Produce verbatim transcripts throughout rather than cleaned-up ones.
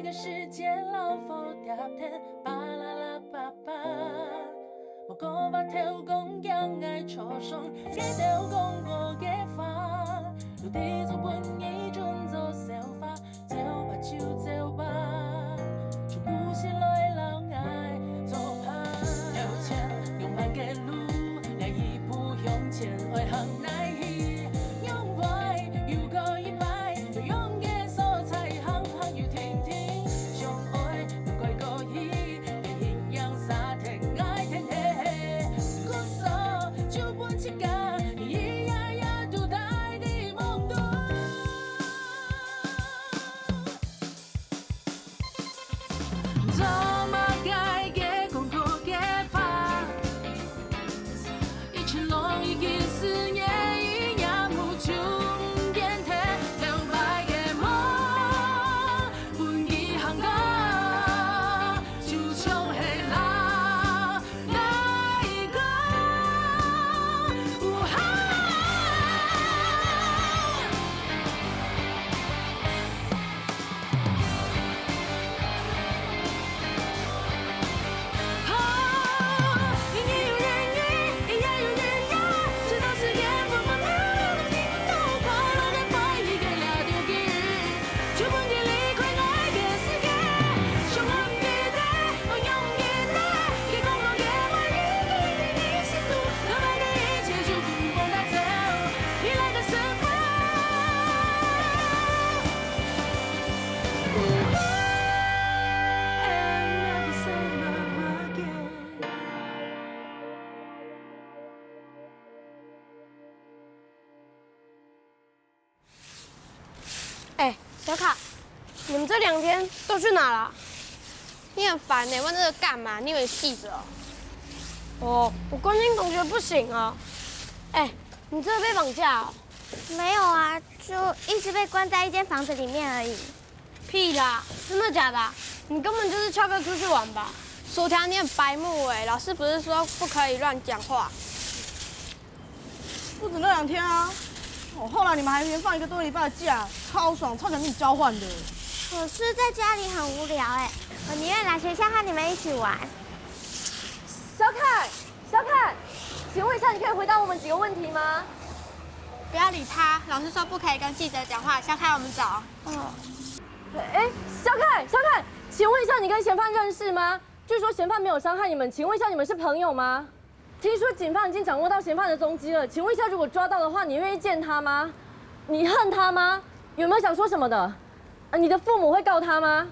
个世界老虎跌天，巴啦啦叭叭。莫个話頭講驚𠊎受傷，佢兜講我个話，有地做分你準做笑話，走吧就走吧，就不是來摎𠊎做伴。有錢有慢个路，哪一步向前愛行哪去，用歪又過一擺，有用个所在行行又停停，相愛 哎，小卡，你們這兩天都去哪了？你很煩呢，問這個幹嘛？你以為記者哦？哦，我關心同學不行哦。哎，你真的被綁架哦？沒有啊，就一直被關在一間房子裡面而已。屁啦，真的假的啊？你根本就是翹課出去玩吧？薯條，你很白目哎，老師不是說不可以亂講話？ 不止那兩天啊，哦，後來你們還連放一個多禮拜的假，超爽，超想跟你交換的。可是在家裡很無聊哎，我寧願來學校和你們一起玩。小凱，小凱，請問一下，你可以回答我們幾個問題嗎？不要理他，老師說不可以跟記者講話。小凱，我們走。哦。哎，小凱，小凱，請問一下，你跟嫌犯認識嗎？據說嫌犯沒有傷害你們，請問一下，你們是朋友嗎？ 聽說警方已經掌握到嫌犯的蹤跡了，請問一下，如果抓到的話，你願意見他嗎？你恨他嗎？有沒有想說什麼的？啊，你的父母會告他嗎？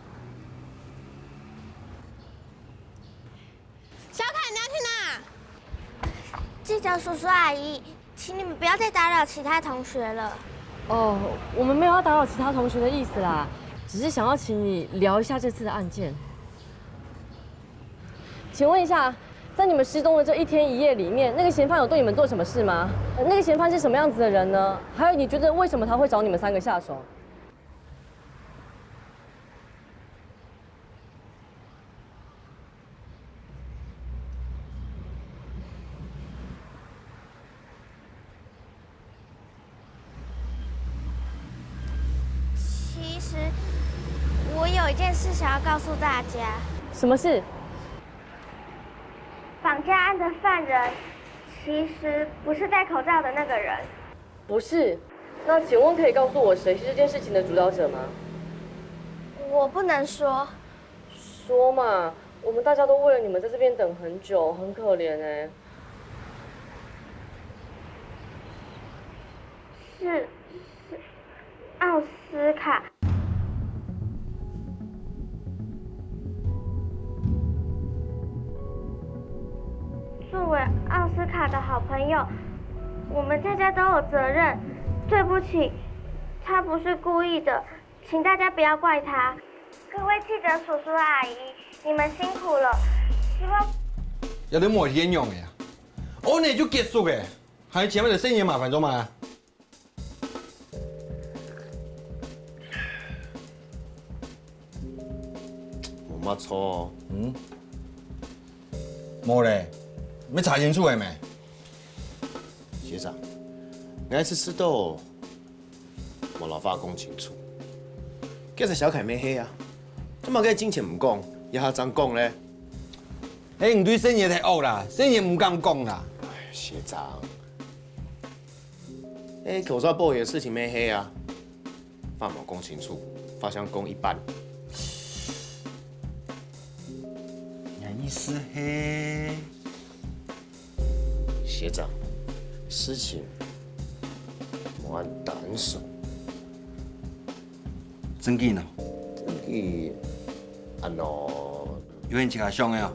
小凱，你要去哪？記者叔叔阿姨，請你們不要再打擾其他同學了。哦，我們沒有要打擾其他同學的意思啦，只是想要請你聊一下這次的案件。 請問一下，在你們失蹤的這一天一夜裡面，那個嫌犯有對你們做什麼事嗎？呃，那個嫌犯是什麼樣子的人呢？還有，你覺得為什麼他會找你們三個下手？ 其實我有一件事想要告訴大家。什麼事？綁架案的犯人其實不是戴口罩的那個人。不是？那請問可以告訴我誰是這件事情的主導者嗎？我不能說。 說嘛，我們大家都為了你們在這邊等很久，很可憐欸。是，是奧斯卡。作為奧斯卡的好朋友，我們大家都有責任。對不起，他不是故意的。 請大家不要怪他。各位記者叔叔阿姨，你們辛苦了。希望 這都無恁樣个啊！恁樣就結束个，還前面个細人麻煩做麼个？無麼錯。嗯？無咧，愛查清楚个咩？學長，𠊎係試著 無摎話講清楚。其實小凱乜係啊，做麼个進前毋講，這下正講咧？係你對細人仔忒惡啦，細人仔毋敢講啦。哎，學長，哎，口罩報警个事情乜係啊，話無講清楚，話先講一半。你个意思係？ 學長，事情無恁單純。證據呢？證據，恁樣。有你自家想个哦。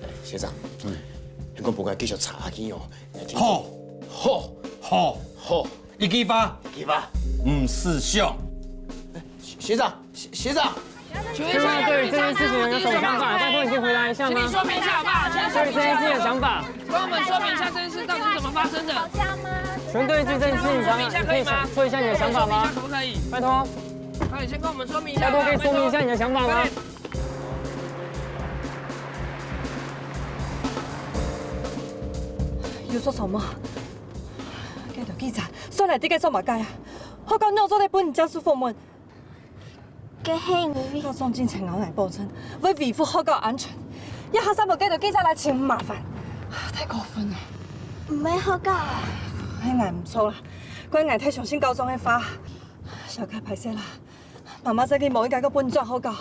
哎，學長，嗯，你講分𠊎繼續查下去哦。好，好，好，好，一句話，一句話，毋使想。哎，學，學長，學，學長。 請問一下，對於這件事情有什麼想法？拜託你可以回答一下嗎？請你說明一下好不好？對於這件事情的想法，跟我們說明一下這件事到底是怎麼發生的。請問對於這件事情想法，你可以想，說一下你的想法嗎？可不可以？拜託。好，你先跟我們說明一下。拜託可以說明一下你的想法嗎？有說什麼？該條記者，算來這个做麼个啊？學校仰做得分人家宿訪問？ 該係因為校長進前摎𠊎保證，會維護學校安全。這下煞分該兜記者來尋麻煩，太過分了！毋係學校啊！係𠊎毋著啦，怪𠊎忒相信校長个話。小凱，歹勢啦，媽媽這下無應該過分轉學校。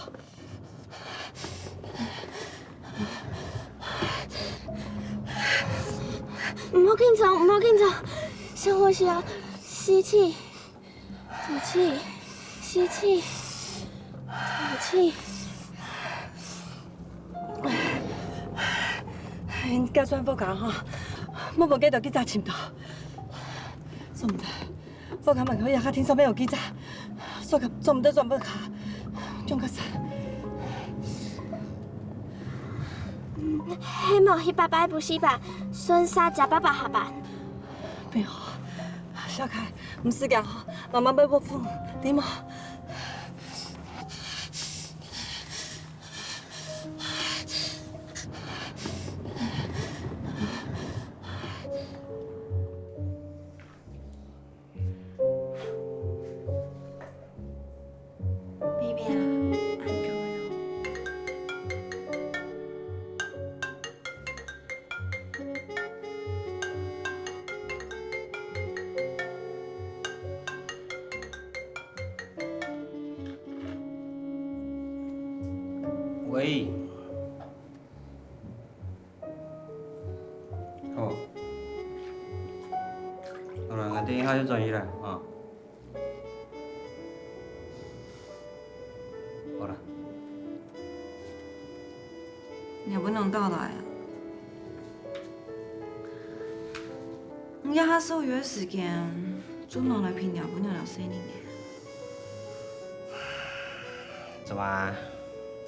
毋好緊張，毋好緊張，深呼吸啊，吸氣。 吐氣，吸氣，吐氣。你該轉屋下吼，莫分該兜記者尋著。做毋得，屋下門口這下定著乜有記者，做，做毋得轉屋下，仰結煞。係無，去爸爸个補習班，順續接爸爸下班。 袂好，小凱，毋使驚吼，媽媽會保護你，知無？ Baby啊，恁久了。喂。 好。好啦，𠊎等一下就轉去啦，啊。好啦。你還不能到來啊？你這下所有个時間，就拿來陪若餔娘細人仔。做麼？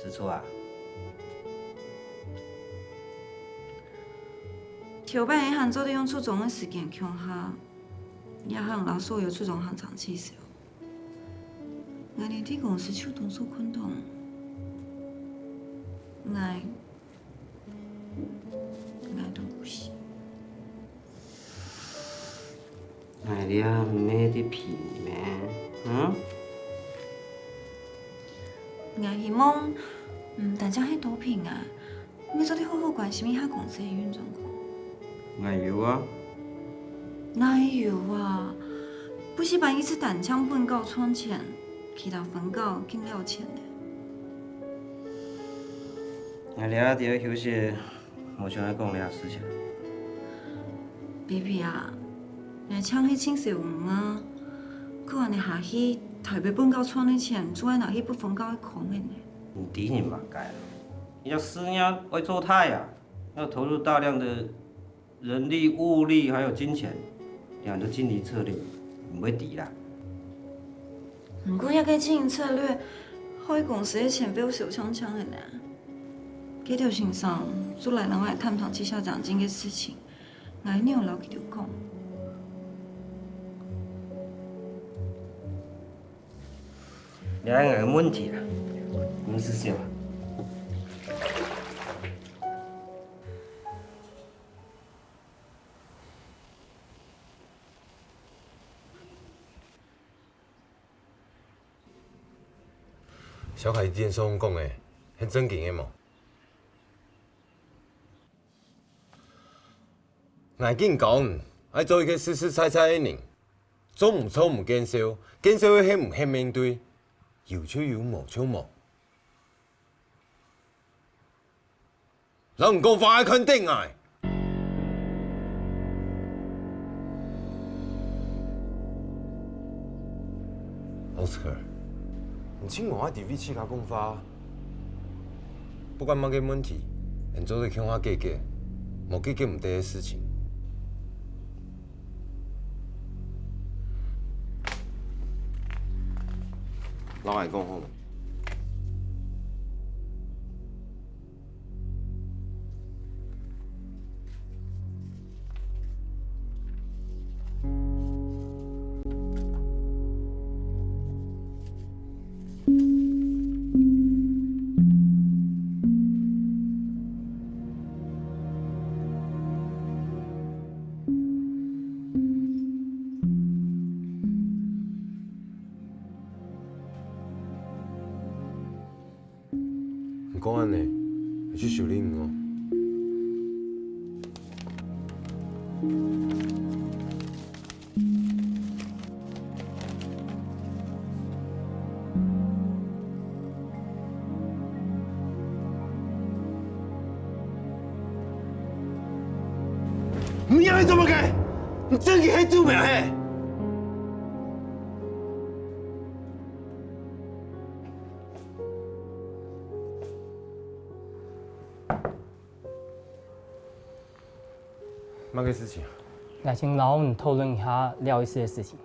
吃醋啊？ 頭擺你還做得用出張个時間共下，這下摎所有出張行程取消。𠊎連在公司就當做睏當，𠊎，𠊎都毋行。 哎呀，毋係在騙你咩？嗯？𠊎希望，嗯，大家係多平安，你做得好好關心一下公司个運作。𠊎有啊。哪有啊？補習班一直單淨本校賺錢，其他分校緊了錢呢。𠊎這下在休息。 無想愛講這事情。Baby啊，𠊎淨係盡愁你啊！過恁仔下去，臺北本校賺个錢，就愛拿去分校个空仔呢。你知你麼个啊？你个事業愛做大啊，要投入大量的人力、物力還有金錢，這樣的經營策略，你毋會知啦。毋過這个經營策略，害公司个錢變少淨淨个呢。 該兜先生就來摎𠊎探討績效獎金个事情，𠊎仰摎佢兜講？這係𠊎个問題啦，毋使愁啊。小凱電視上講个，係正經个無？𠊎緊講，愛做一個實實在在个人，做毋著毋見笑，見笑个係毋肯面對，有就有，無就無。 摎你講話愛看等𠊎。Oscar，你盡無愛在位自家講話。不管麼个問題，𠊎做得共下解決，無解決毋得个事情。摎𠊎講好無？ 你講恁仔，𠊎就收留你哦。你愛做麼个？你真个係做咩嘿？ 麼个事情啊？𠊎想摎你討論一下廖醫師个事情。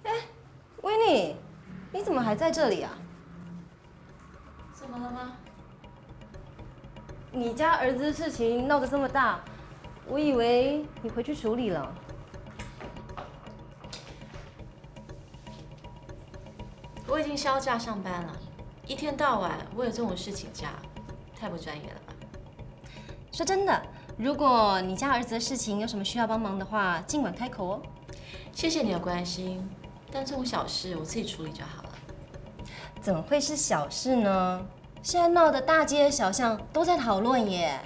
哎，Winnie，你怎么还在这里啊？怎么了吗？你家儿子的事情闹得这么大，我以为你回去处理了。 我已经销假上班了，一天到晚为了这种事请假，太不专业了吧？说真的，如果你家儿子的事情有什么需要帮忙的话，尽管开口哦。谢谢你的关心，但这种小事我自己处理就好了。怎么会是小事呢？现在闹得大街小巷都在讨论耶。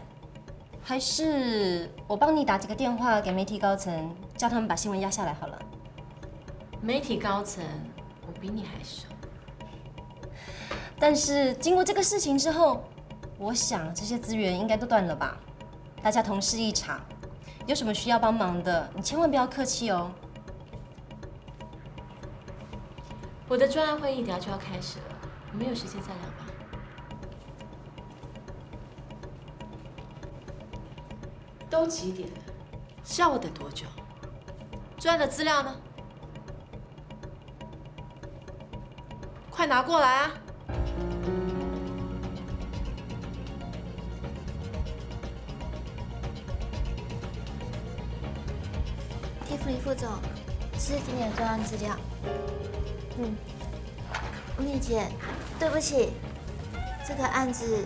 还是我帮你打几个电话给媒体高层，叫他们把新闻压下来好了。媒体高层，我比你还熟。但是经过这个事情之后，我想这些资源应该都断了吧？大家同事一场，有什么需要帮忙的，你千万不要客气哦。我的专案会议等下就要开始了，我们有时间再聊吧。都几点了？叫我等多久？专案的资料呢？ 快拿过来啊！Tiffany 副总，这是给你的专案资料。嗯，吴姐，对不起，这个案子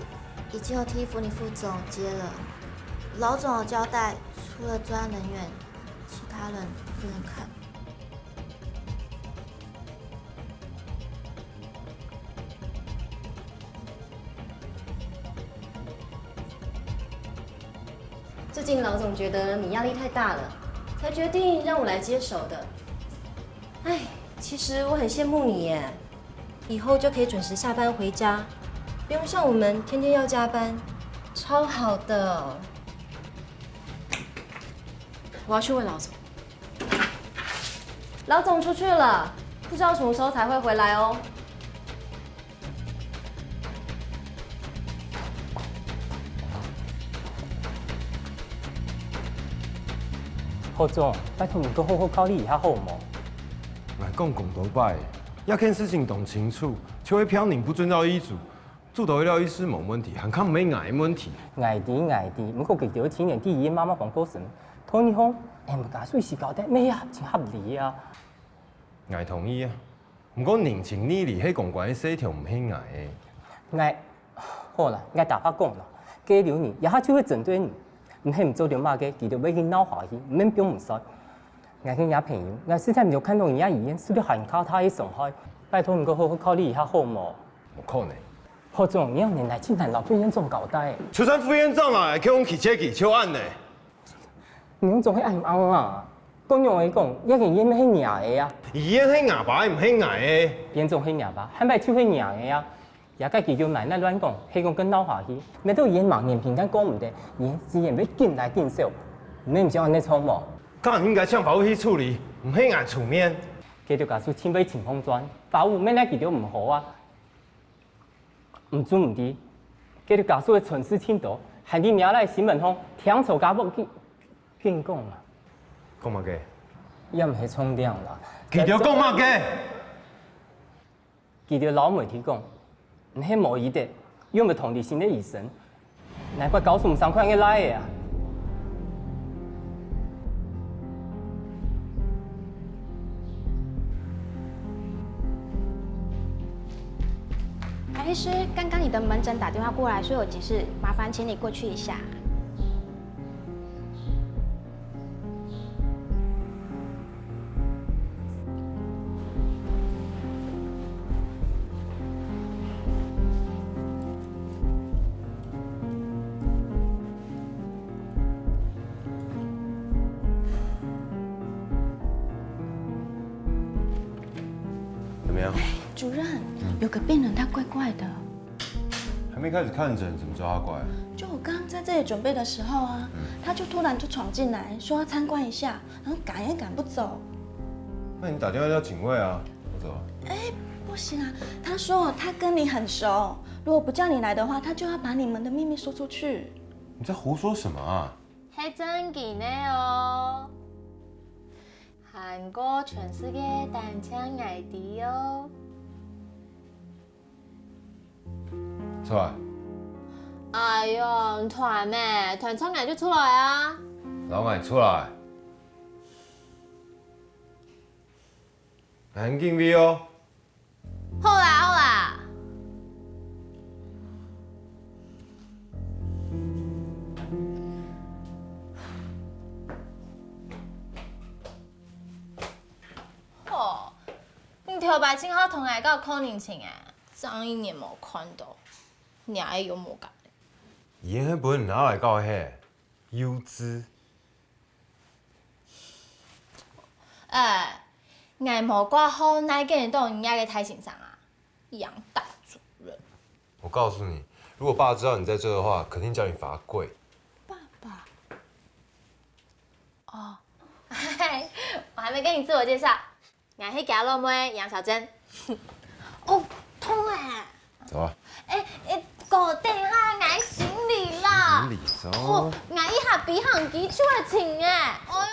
已经有替福林副总接了，老总有交代，除了专案人员，其他人不能看。最近老总觉得你压力太大了，才决定让我来接手的。哎，其实我很羡慕你耶，以后就可以准时下班回家，不用像我们天天要加班，超好的。我要去问老总。老总出去了，不知道什么时候才会回来哦。 副总，拜託你過好好考慮一下好無？𠊎講當多擺，這件事情當清楚，就係標人不遵照醫囑，做到醫療醫師無問題，還較毋係𠊎个問題。𠊎知𠊎知，毋過佢兜青年第一媽媽幫過身，同你講，哎，毋加水是交代咩啊，真合理啊。𠊎同意啊，毋過人情義理係公關个事，就毋係𠊎个。𠊎，好啦，𠊎大話講啦，該兜人，這下就會針對你。 你係毋做點麼个，佢兜會去鬧歡喜，毋免放毋煞。𠊎个這朋友，𠊎實在毋想看到你這醫院受到還較大个傷害，拜託你過好好考慮一下好無？無可能。副總，你有能耐去同老副院長交代。就算副院長來，佢講佢自己就恁呢。你總係恁樣啊！講樣來講，這个醫院係若个啊！醫院係吾爸，毋係𠊎个。院長係若爸，還毋就係若个啊！ 這下佢兜滿哪亂講，係講更鬧歡喜，乜都醫院無人評鑑過毋得，醫院資源會緊來緊少，你毋想恁樣創無？該應該請法務去處理，毋係𠊎出面。該兜家屬盡會情況轉，法務乜奈佢兜毋何啊？毋做毋知，該兜家屬个存事盡多，還在這下新聞項聽著家屬緊緊講啊。講麼个？也毋係重點啦。佢兜講麼个？ 佢兜摎媒體講，你係無醫德，又毋係同理心个醫生，難怪教書毋成款个倈仔啊！哎，醫師，剛剛你的門診打電話過來說有急事，麻煩請你過去一下。 怎麼樣？主任，有個病人他怪怪的。還沒開始看診，怎麼知道他怪？就我剛剛在這裡準備的時候啊，他就突然就闖進來，說要參觀一下，然後趕也趕不走。那你打電話叫警衛啊，我走了。哎，不行啊，他說他跟你很熟，如果不叫你來的話，他就要把你們的秘密說出去。你在胡說什麼啊？係正經个哦，還過全世界單淨𠊎知哦。 出來。哎喲，你斷咩？斷出來就出來啊！摎𠊎出來！𠊎很敬畏哦。好啦，好啦。哦，你頭擺盡好同𠊎搞靠人情欸。 正一年無看到，若个又無加了。醫院係分人拿來搞个，幼稚。哎，𠊎無掛號，哪見得到你這个大先生啊？楊大主任。我告訴你，如果爸知道你在這的話，肯定叫你罰跪。爸爸。哦，嗨，我還沒跟你自我介紹。 𠊎係厥老妹楊小珍。哦，痛欸！走啊！欸欸，過等下𠊎行李啦！行李走。哦，𠊎一下飛行機就會停欸！哎喲。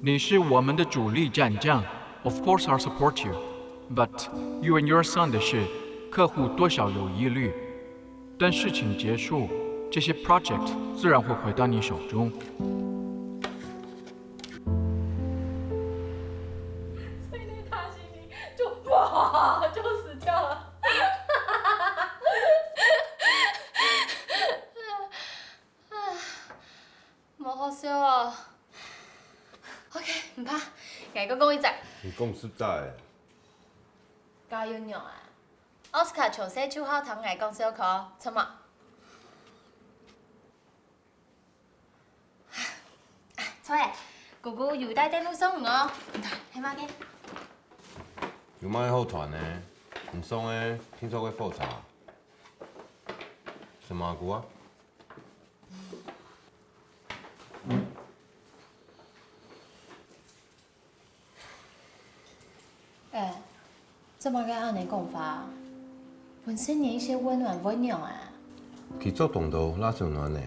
你是我们的主力战将，of course I'll support you. But you and your son 的事，客户多少有疑虑。等事情结束，这些 project 自然会回到你手中。所以那个大猩猩就哇就死掉了。無好笑哦。OK，毋怕，𠊎講講一隻。你講實在个，該又仰啊？奧斯卡從細就好聽𠊎講笑科，著無？著欸，姑姑有帶電路送你哦。係麼个？有麼个好團呢？毋送个，聽說會火車。什麼歌啊？ 哎，做麼个恁呢講話？分細人一息溫暖會仰啊？佢做當多蠟燭暖呢。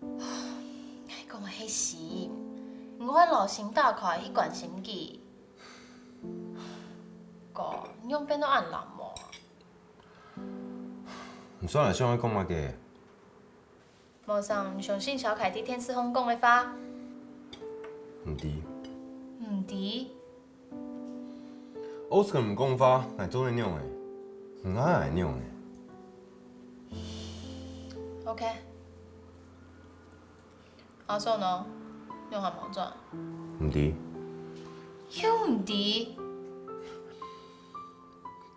𠊎講个係心，毋愛老心打開去關心佢。哥，仰變到恁冷漠啊？毋算來想愛講麼个？ 無想你相信小凱在電視項講个話？毋知。毋知。奧斯卡毋講話，𠊎做得仰仔？毋愛𠊎仰仔？ OK。阿爽呢？仰還無轉？毋知。又毋知？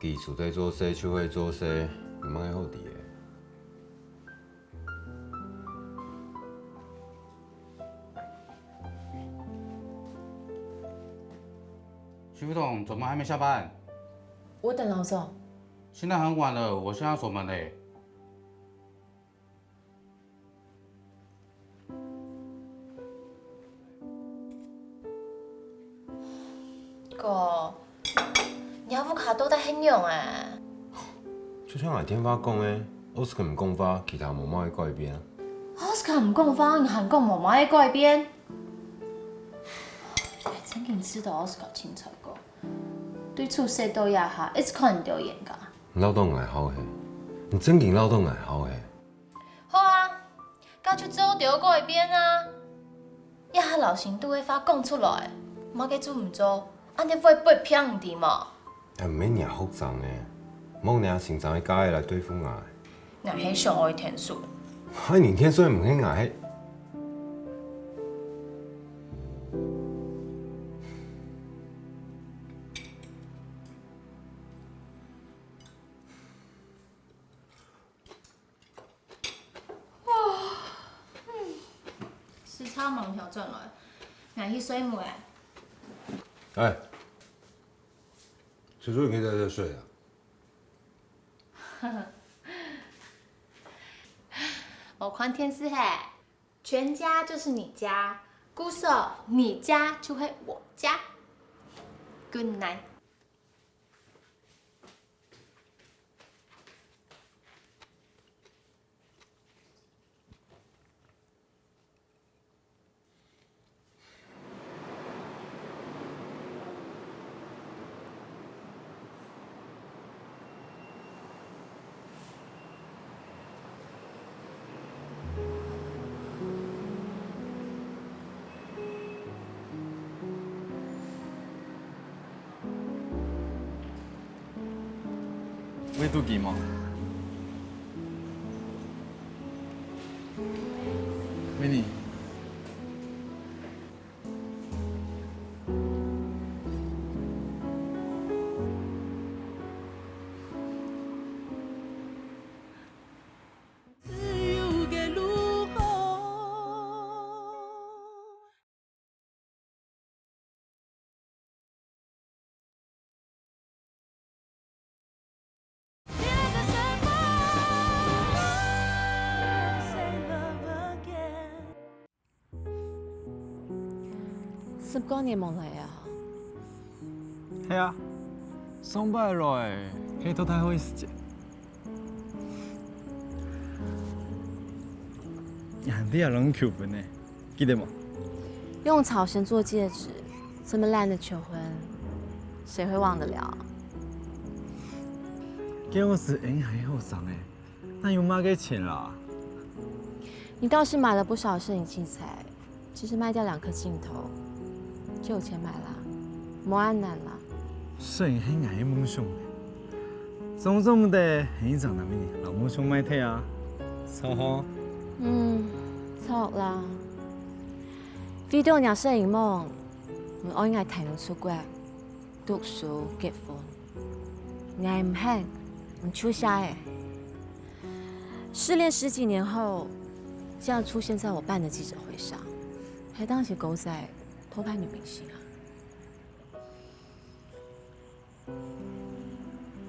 佢自在做事就係做事，有麼个好知个？ 徐副總怎麼還沒下班？我等老總。現在很晚了，我現在要鎖門嘞。 哥，若屋下到底係仰啊？就像𠊎電話講个，奧斯卡毋講話，其他無麼个改變。奧斯卡毋講話，你還講無麼个改變？正經知道奧斯卡清採過，對出世到這下一直看毋著冤家。你恅著𠊎好嘿，你正經恅著𠊎好嘿。 好啊，該就做著改變啊！這下摎心肚个話講出來，麼个做毋做，恁呢會分人騙知無？啊毋免若複雜呢，莫拿心臟个家个來對付𠊎。𠊎係想愛天使。害你天使毋係𠊎係。 時差吂調轉來，𠊎去睡目欸。哎，叔叔，你可以在這睡啊。無看電視嘿，全家就是你家，故所你家就係我家。Good night。 會肚飢無？美女。 十過年無來啊？係啊，上擺來係到大學个時節。你還知啊，摎你求婚呢，記得無？用朝鮮做戒指，這麼爛的求婚，誰會忘得了？該時𠊎還後生欸，哪有麼个錢啦？你倒是買了不少攝影器材，只是賣掉兩顆鏡頭，就有錢買啦，無恁難啦。攝影係𠊎个夢想，總總毋得係一張難民摎夢想賣忒啊，著吼？嗯，著啦。為著若攝影夢，𠊎愛𠊎大人出國、讀書、結婚。𠊎毋肯，你就寫欸。失戀十幾年後，竟然出現在我辦的記者會上，還當起狗仔偷拍女明星啊！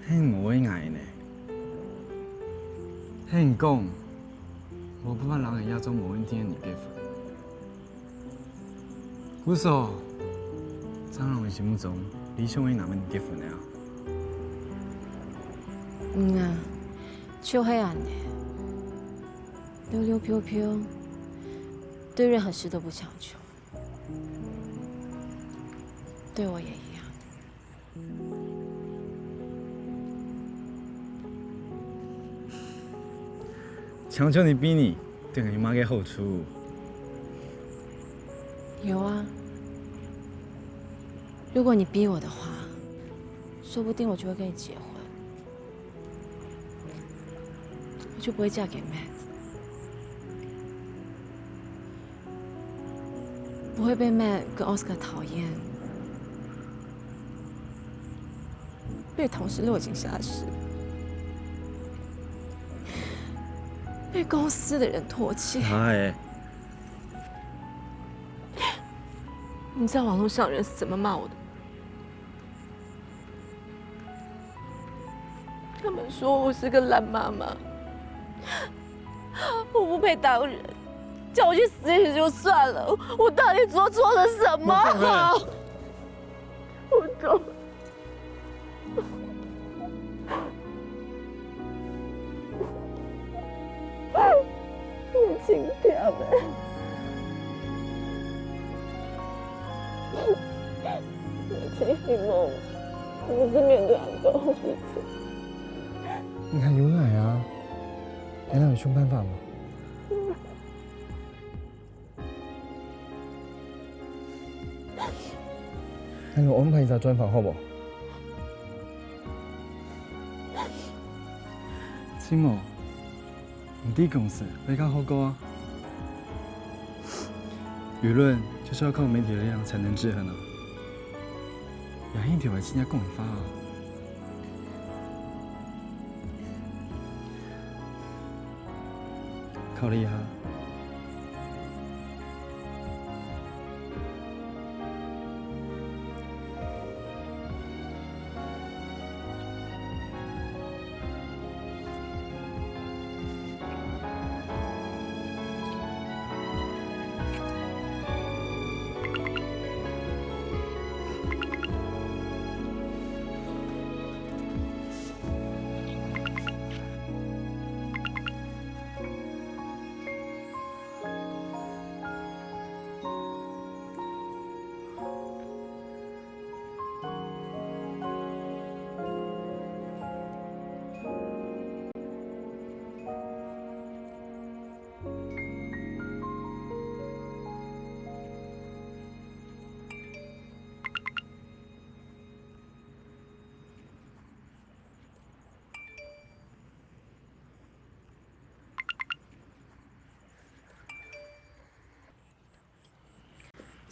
係你無愛𠊎呢？係你講，無辦法摎𠊎這種無穩定个人結婚。故所，正摎你心目中理想个男人結婚了啊？嗯啊，就係恁呢。溜溜飄飄，對任何事都不強求。對我也一樣。 強求你逼你，對你有麼个好處？有啊，如果你逼我的話，說不定我就會跟你結婚。 我就不會嫁給Matt，不會被Matt跟Oscar討厭，被同事落井下石，被公司的人唾棄。哎，你知道網路上的人是怎麼罵我的？ 他們說我是個爛媽媽，我不配當人，叫我去死也就算了，我到底做錯了什麼？我懂了。我盡忝了。 真希望你毋使面對恁多事情。你還有𠊎啊，𠊎哪有想辦法無？𠊎來安排一隻專訪好無？真無？ 你在公司會較好過啊。輿論就是要靠媒體的力量才能制衡啊。也係條个親愛講的話啊。考慮一下。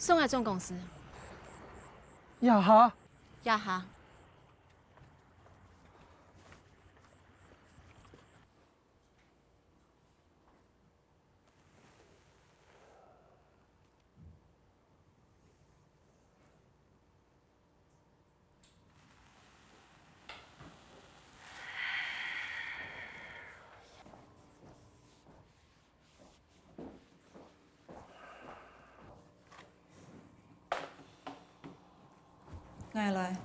送來總公司。這下？這下。𠊎來。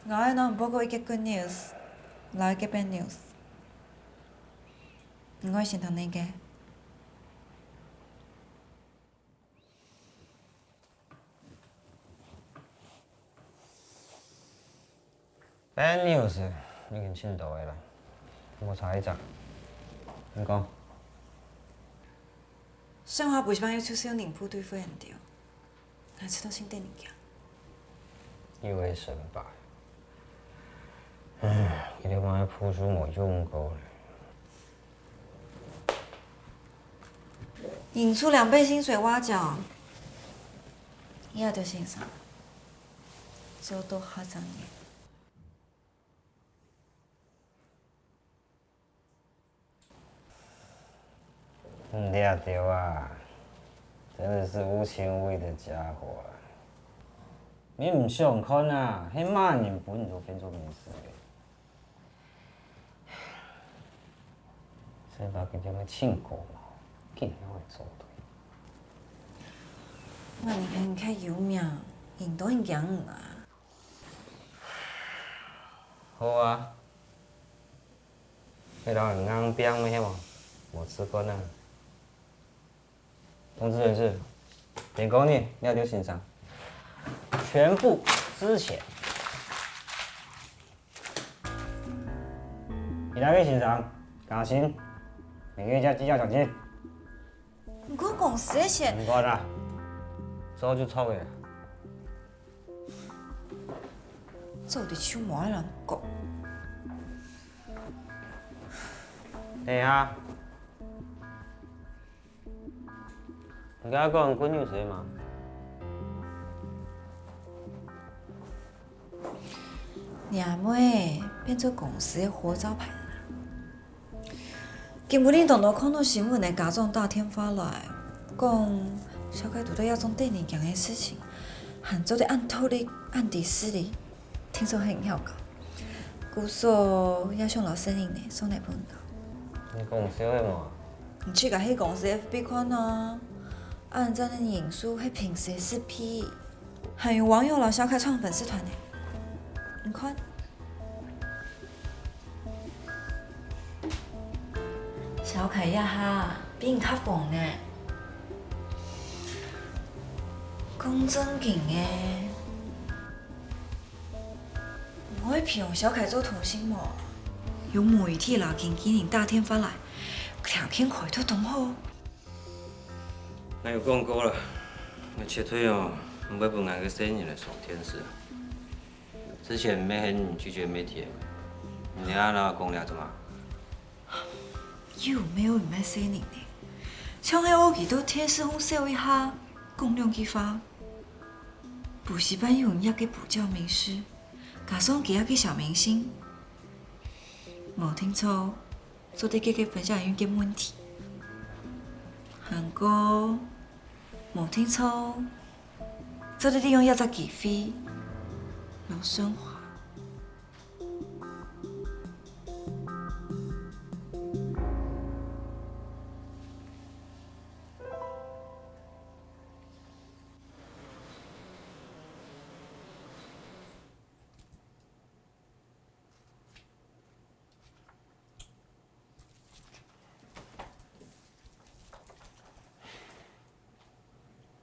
𠊎愛摎你報告一個good news，摎一個bad news。你愛先聽哪個？ Bad news，已經盡多个啦，無差一隻。你講。生活毋係有出少年部隊會很丟，還知道性對你講。又會失敗。唉，佢兜買个步數無用過了。人出兩倍薪水挖角，你愛得欣賞。 做到下三年。你這兜啊，真的是無情無義的家伙啊！你毋想看啊，係麼人分你都變做明星个。 生活緊張个情歌嘛，緊要會做對。𠊎人還較有名，人都很驚你啊。好啊，你老人硬拚个係無？無試過呢。 通知人事，員工呢，要求薪水，全部資遣。其他个薪水加薪，每個月加績效獎金。毋過公司个錢，毋管啦，做就做个。做得就無愛人講。等一下， 你剛剛講你閼有事嗎？若妹變做公司个活招牌啦。今晡日當多看到新聞个家長打電話來，講小凱堵著這種得人驚个事情，還做得恁獨立、恁知事理。 聽說很好搞。故所也想摎細人仔送來分你搞。你講笑个無？你自家去公司F B看啊，恁讚个人數係平時个十倍，還有網友摎小凱創粉絲團呢。你看，小凱這下比你較紅呢。講正經个， 毋會騙小凱做頭信無？有媒體摎經紀人打電話來，條件開到當好。𠊎有講過啦，𠊎絕對哦，毋會分𠊎个細人來上電視。之前乜係你拒絕媒體个，你這下講這做麼？有無有毋係細人呢？像係愛佢到電視項笑一下，講兩句話，補習班有人約个補教名師， 加上佢个小明星，無定著做得解決分小朋友个問題。還過，無定著做得利用這隻機會，摎順華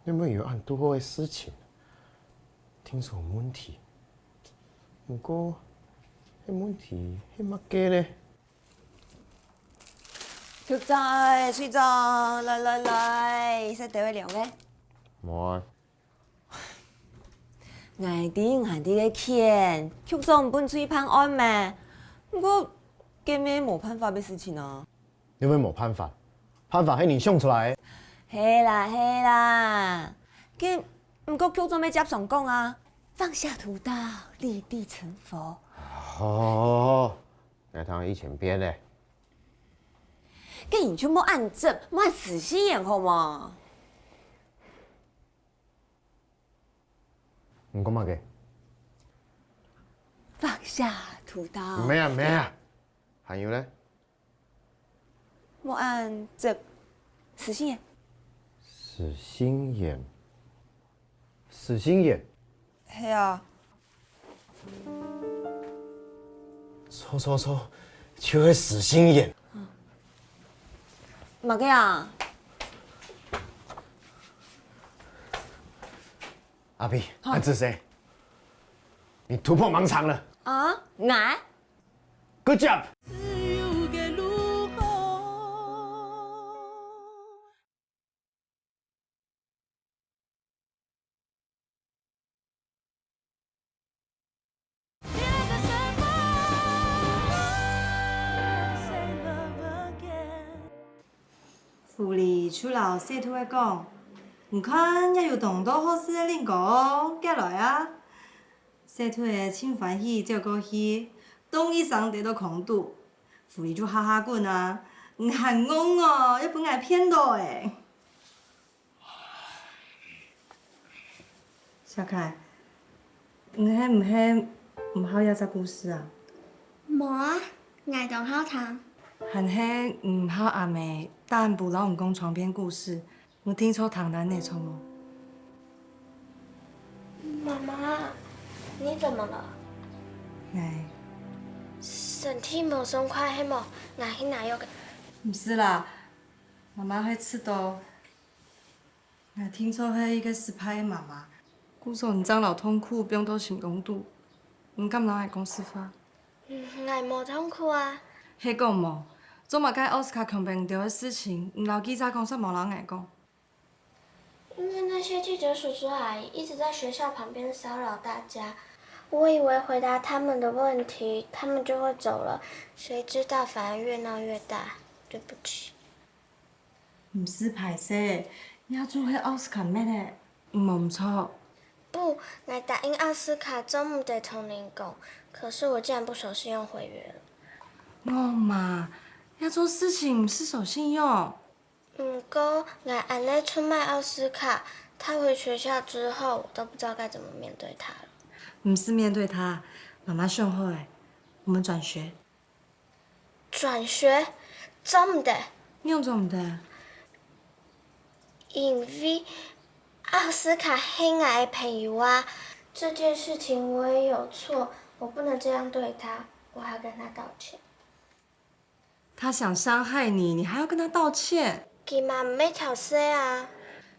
你乜有恁堵好个事情，定著問題。毋過，該問題係麼个咧？局長，隊長，來來來，食兜仔涼个。無啊。 𠊎知你還在該譴，局長分你辦案咩？毋過，該乜無辦法个事情啊。仰會無辦法？辦法係人想出來个。係啦，係啦。該，毋過局長乜輒常講啊，放下屠刀，立地成佛。哦，𠊎聽一千遍咧。該你就莫恁執，莫恁死心眼好無？ 你講麼个？放下屠刀。毋係啊，毋係啊。還有咧？莫恁執，死心眼。死心眼？死心眼？係啊。著著著，就係死心眼。麼个啊？阿比，恁仔細，你突破盲腸了。啊，𠊎？Good job！狐狸就摎細兔仔講：「你看，這有當多好食个蘋果哦，挾來啊！」細兔仔盡歡喜走過去，咚一聲跌到空肚。狐狸就哈哈滾啊：「你還戇哦，又分𠊎騙到欸！」 小凱，你係毋係毋好這隻故事啊？無啊，𠊎當好聽。還係毋好阿姆打暗晡摎你講長篇故事，你定著聽𠊎等个著無？媽媽，你怎麼了？𠊎……身體無爽快係無？𠊎去拿藥。毋係啦，媽媽係知著 𠊎定著係一個失敗个媽媽，故所你正摎痛苦放到心肝肚，毋敢摎𠊎講實話。嗯，𠊎無痛苦啊。係講無，做麼个奧斯卡強迫你兜个事情，你摎記者講煞無摎𠊎講？因為那些記者叔叔阿姨一直在學校旁邊騷擾大家，我以為回答他們的問題，他們就會走了，誰知道反而越鬧越大。對不起。 毋使歹勢，這就係奧斯卡搣个，無毋著。不，𠊎答應奧斯卡做毋得同人講，可是我竟然不守信用毀約了。戇嫲，這種事情毋使守信用。毋過，𠊎恁仔出賣奧斯卡，他回學校之後，我都不知道該怎麼面對他了。毋使面對他，媽媽想好欸，我們轉學。 轉學？做毋得。仰做毋得？因為奧斯卡係𠊎个朋友啊。這件事情我也有錯，我不能這樣對他，我還要跟他道歉。他想傷害你，你還要跟他道歉？佢嘛毋係頭世啊。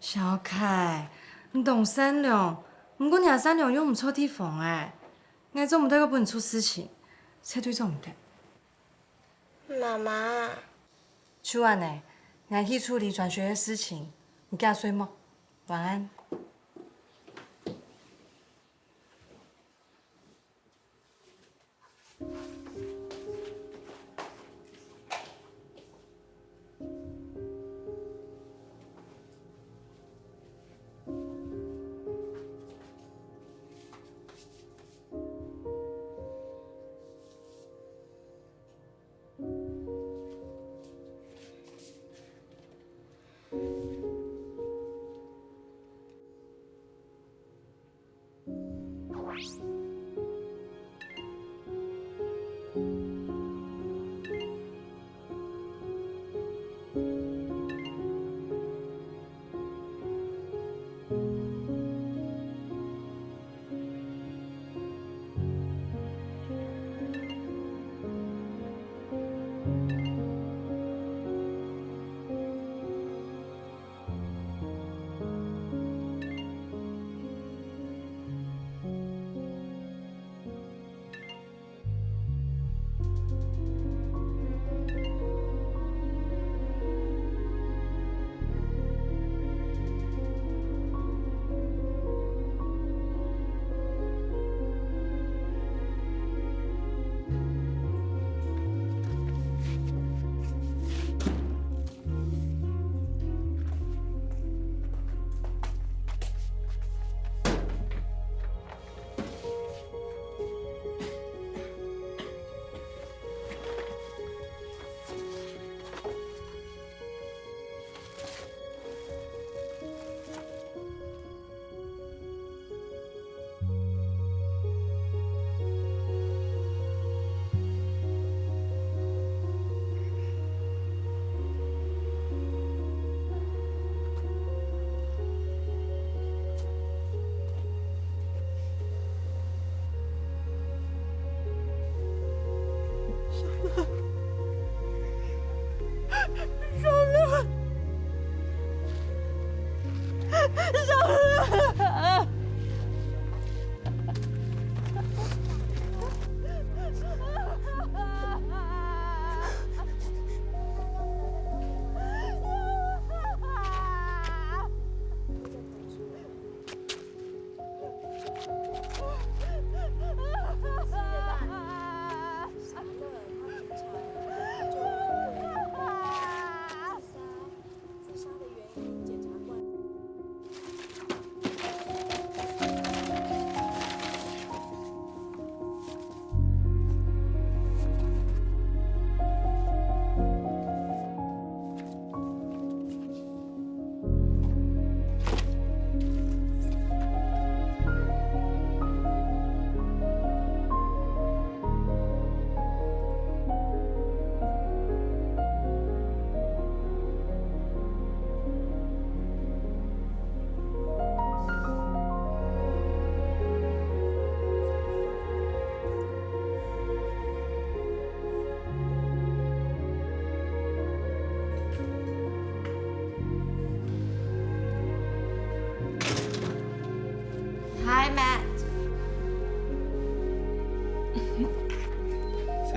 小凱，你當善良，毋過若善良有毋著地方欸。𠊎做毋得過分你出事情，絕對做毋得。 媽媽。就恁仔，𠊎去處理轉學个事情，你遽睡目，晚安。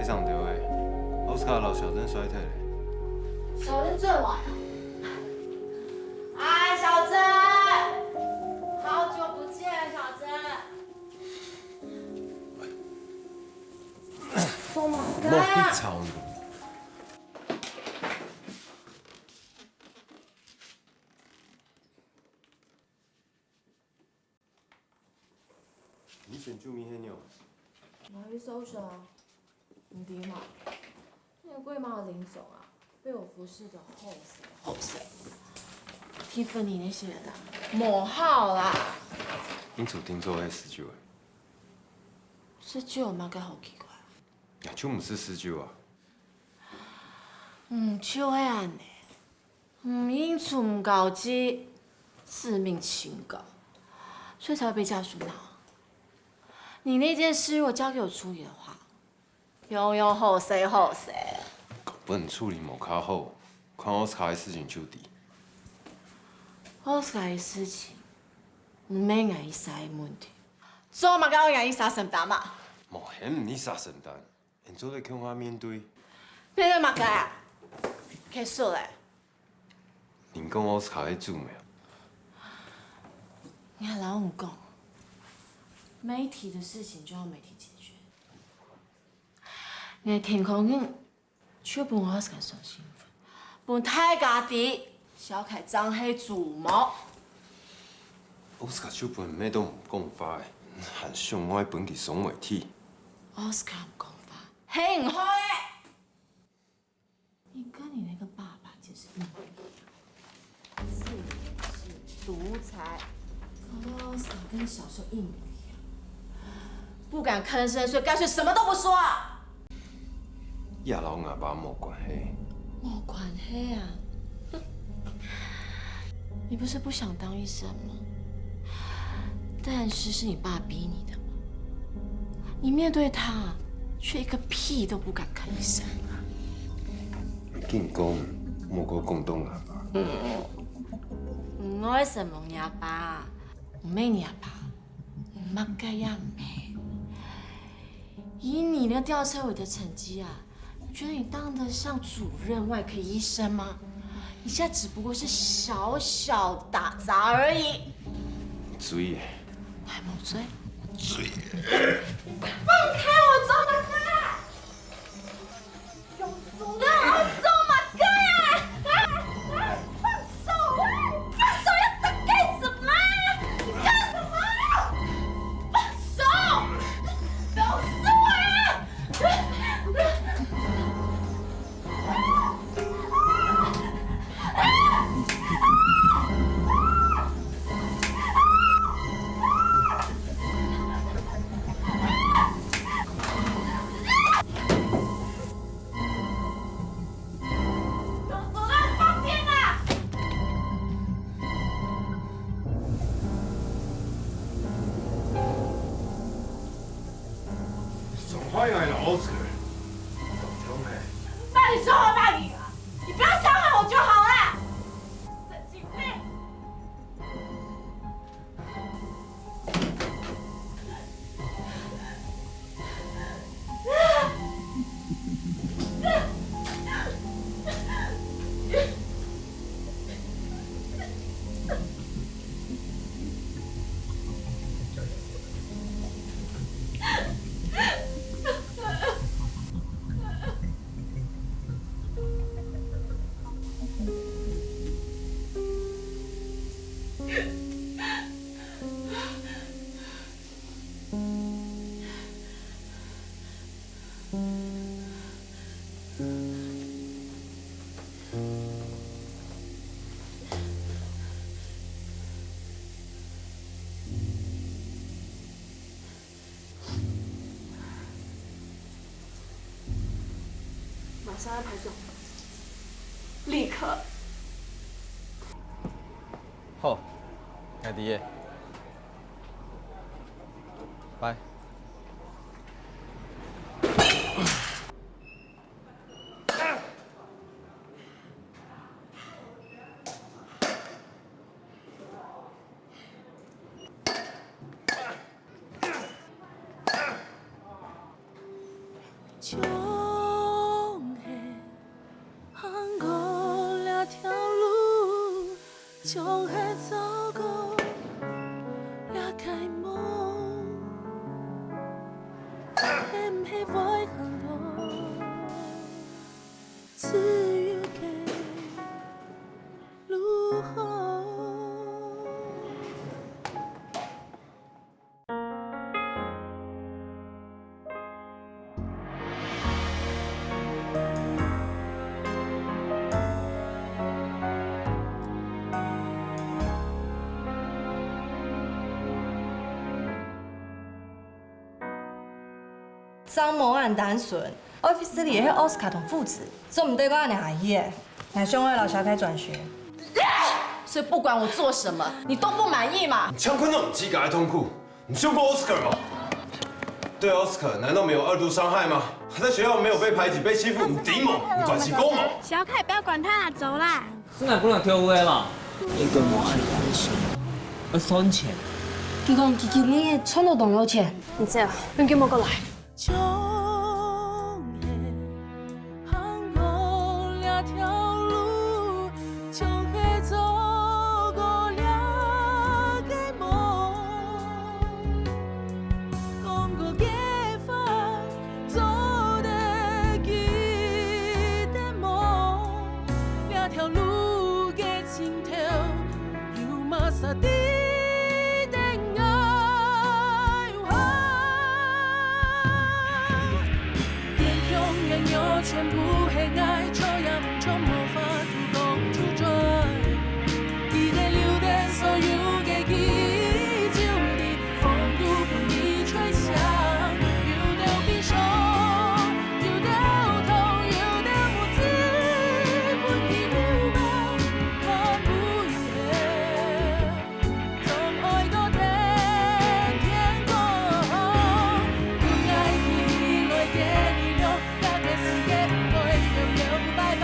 上條欸，奧斯卡摎小珍摔退咧。小珍最壞啊！哎，小珍，好久不見，小珍。做麼个啊？莫去吵你。 你選主意係仰？我去收拾啊，你知無？那個貴媽的林總啊，被我服侍得好死好死。Tiffany那些人啊，無效啦。你做定做係十九欸？十九有麼个好奇怪啊？也就毋係十九啊。嗯，就係恁呢。 嗯，應酬毋高級，自命清高，所以才會被家屬罵。你那件事如果交給我處理的話，永遠好勢好勢。根本處理無較好，看奧斯卡个事情就知。奧斯卡个事情，毋係𠊎一儕个問題，做麼个愛𠊎一儕承擔啊？無，係你一儕承擔。 𠊎做得共下面對。面對麼个啊？結束咧。你講奧斯卡个主謀？𠊎摎你講，媒體的事情就要媒體解決。𠊎天光日就分奧斯卡上新聞，分大家知，小凱正係主謀。奧斯卡就分你罵到毋講話欸，還想愛分佢上媒體。奧斯卡毋講話， 係毋好欸！你跟你那個爸爸就是一模一樣，自以為是，獨裁，搞到奧斯卡跟小時候一模一樣，不敢吭聲，所以乾脆什麼都不說啊！也摎𠊎爸無關係。無關係啊！你不是不想當醫生嗎？但是是你爸逼你的嘛。 你面對他，卻一個屁都不敢吭一聲。緊講，莫過講到𠊎爸。嗯，毋愛承蒙若爸，毋係若爸，麼个也毋係。以你那吊車尾的成績啊，你覺得你當得上主任外科醫生嗎？你現在只不過是小小打雜而已。注意。還無罪？ 放開我，做麼个？用手啊！做麼个啊？啊！啊！放手啊！放手！要打幹什麼？你幹什麼？放手！放手啊！那你说好骂你啊？你不要伤害我就好了。神经病！ 马上要拍照，立刻。好，𠊎知了。拜。總係做過這个夢，係毋係會看到自由个路口？ 張某恁單純，office裡係奧斯卡同父子，做毋得過恁樣下去个。𠊎想愛摎小凱轉學。所以不管我做什麼，你都不滿意嘛？你乾坤都毋知該痛苦，你想過奧斯卡嗎？對奧斯卡難道沒有二度傷害嗎？他在學校沒有被排擠、被欺負，你知無？你關心過無？小凱，不要管他啦，走啦。 是哪个人跳舞个嘛？一个無愛關心。要算錢。佢講佢今日賺到當多錢。你走，你跟我過來。總係行過這條路，總係做過這个夢。 講過个話，做得記得無？這條路个盡頭，有麼儕值得𠊎活？堅強个我全部係𠊎，著也毋著，無法度講出嘴。 佢兜留等所有个記憶，就在風度分佢吹響。有兜悲傷，有兜痛，有兜無知，分佢流亡，看不見。總愛到天天光，分𠊎起來个力量。 這个世界會搖搖擺擺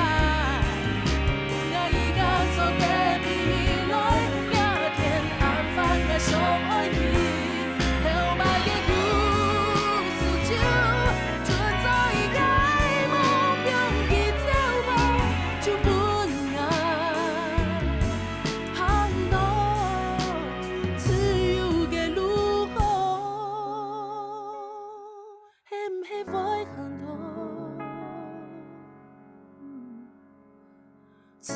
，𠊎依家做得飛起來，這天暗飯𠊎想愛去，頭擺个故事就存在該夢中，佢走無，就分𠊎行到自由个路口。 係毋係會看到自